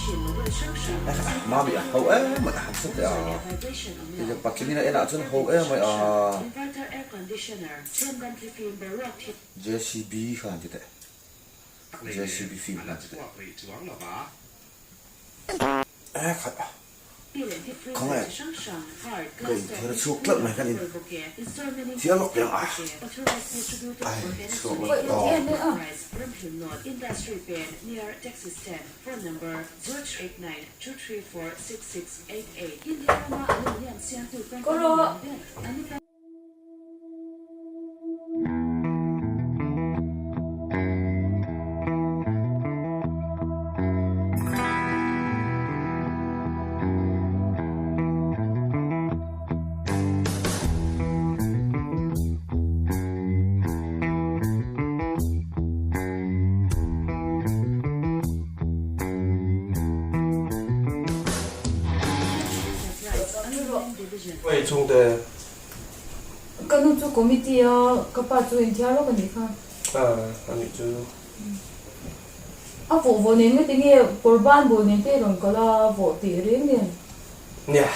Mami a ho em mai a han sa teh a, hei patling in a enah chuan a ho em mai a. JCB kha han ti teh, JCB film kha han ti teh. E khat a. Khawngaih ka inthiar chhuak tlat mai kan in thiar lawk piang a ai chhuak lawk tawp. Hei chhungte. Ka nu chu committee a ka pa chu inthiar lawk a nih kha. A nih chu. A vawh vawh nen nge tinge kawr ban bul nen te i rawn kal a vawh tih reng nen. Nia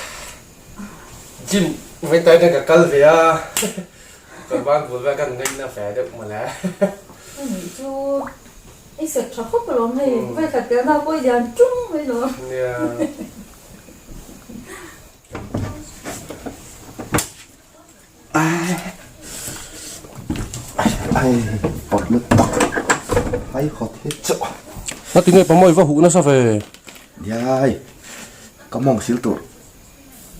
gym vawiin hian ka kal ve a kawr ban bul vel kan ngaihna ve deuh mawle. A nih chu i sek tha khawp alawm hei vawikhat kalna pawh i lian tung mai lawm. Nia. Ngatinge pamawi va huh nasa ve. Diai ka mawng sil tur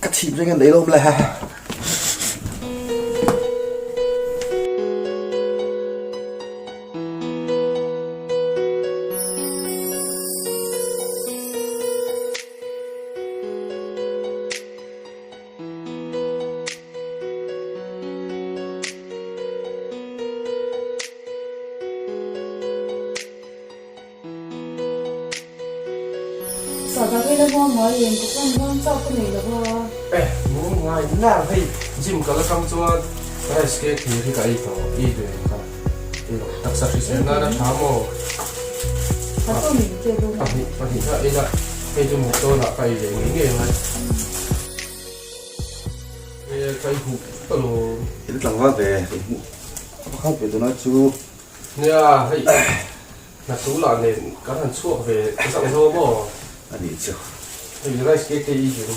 ka chhip reng a nei lawm le. Sahdah vela hma mai eng ka fan dawn chak ka nei lo va. Eh, nung ngai ngar hei gym kal atang chuan rice cake hi hi ka ei tawh i ve ka taksa hrisel nan a tha maw? Pahnih pahnih kha ei la hei chu mut dawnah ka ei leh ngei ngei angai. He ka i huh ka lo. In tlangval ve ka i hmuh a pakhat ve tuna chu. Nia hei hna tu lah nen kan han chhuak ve zauh zo maw? A nih chu. Hei rice cake te i zir.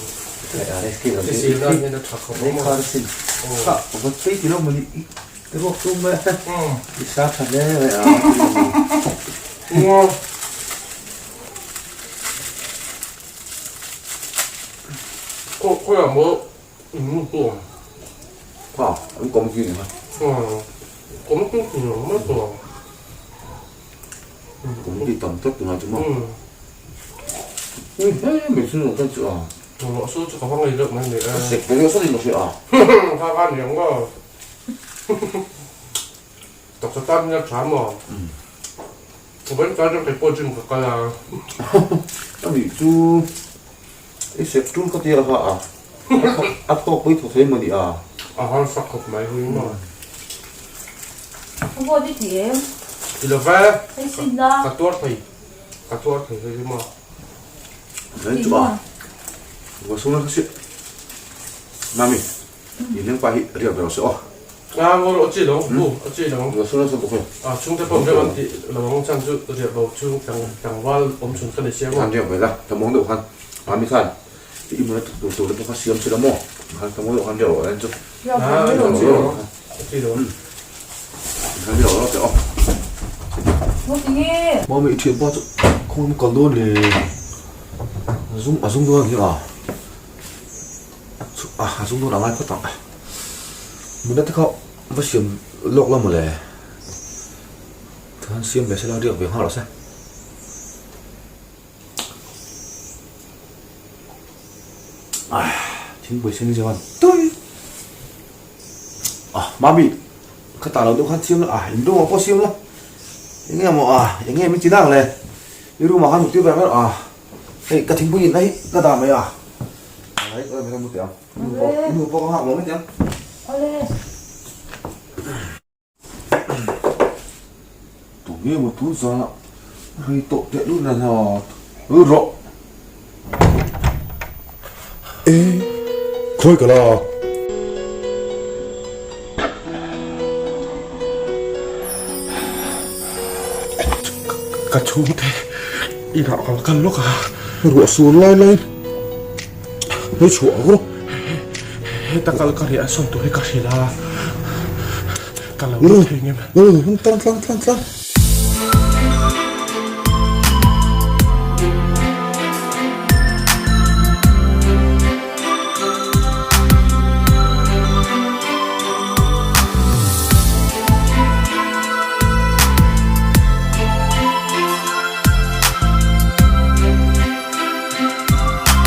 Hei rice cake lam hi. Hrisel nan hian a tha khawp ang maw? Kha va phei ti lo mawni. I ruak tum mai a, i sa tha hle mai a. Khawiah maw in huam? Kha, an kawm chi ni kha. Kawm chi ni lo mai tur. Kawm chi tam tak tunah chu maw. Ui hle mai chu kan chu a. Rawh su chu ka va ngei deuh mai ni e. Ka sek ve deuh sawt in ka hria a. Kha kha ni ang maw. Taksa tan hian a tha maw? Vawiin tlai chuan kei pawh gym ka kal a. A nih chu i sek tul ka tia kha a. A thawk pui thaw thei maw ni a? A harsa khawp mai hui maw? A vawt i ti em? Ti lo ve. Hei sin la. Ka tuar thei. Ka tuar thei hei hi maw? Hei chu a. Ka sung na ka si. Mami. Inleng pa hi riak ve lo se aw. A ngaw rawh a chi lo bu a chi lo. Nga suna sa bawk e. A chhungte pawh riak an tih lo ang chan chu riak lo chu tlangval awm chhun ka ni sia maw. Khan riak ve la thlamuang deuh khan Mami khan i muna tuk tur tur te pawh kha siam si la maw khan thlamuang deuh khan riak rawh en chu. A chi lo a chi lo. Khan riak rawh teh aw. Ngaw tinge. Mami i thianpa chu khawngaih in kal dawn le a zung a zung dawn a ni a. A a zung dawn a ngai phawt ang. Nula te kha va siam lawk la mawle. Tikhan siam ve sela riak ve nghal rawh se. Thingpui sen zeuh a tui. Ah mami ka tah loh deuh khan siam la ah in room ah pawh siam la. Enge maw ah enge min ti nang le. I room ah khan mut tir ve ang emaw ah. Hei ka thingpui in na hi ka dah mai a. Alai ka dah mai ang. Nu pawh ka nghak lo mai ang. Awle. Tu nge maw tun zan ah rei tawh teh lut na hna. Lut rawh. E, khawi ka la. Ka chhungte inah ka va kal lawk a. Ruah sur lai lai hei chhuah ang rawh. Heta kal ka riah sawn tur hi ka hrilh a, ka lo lut thei ngem. Tlang tlang tlang tlang.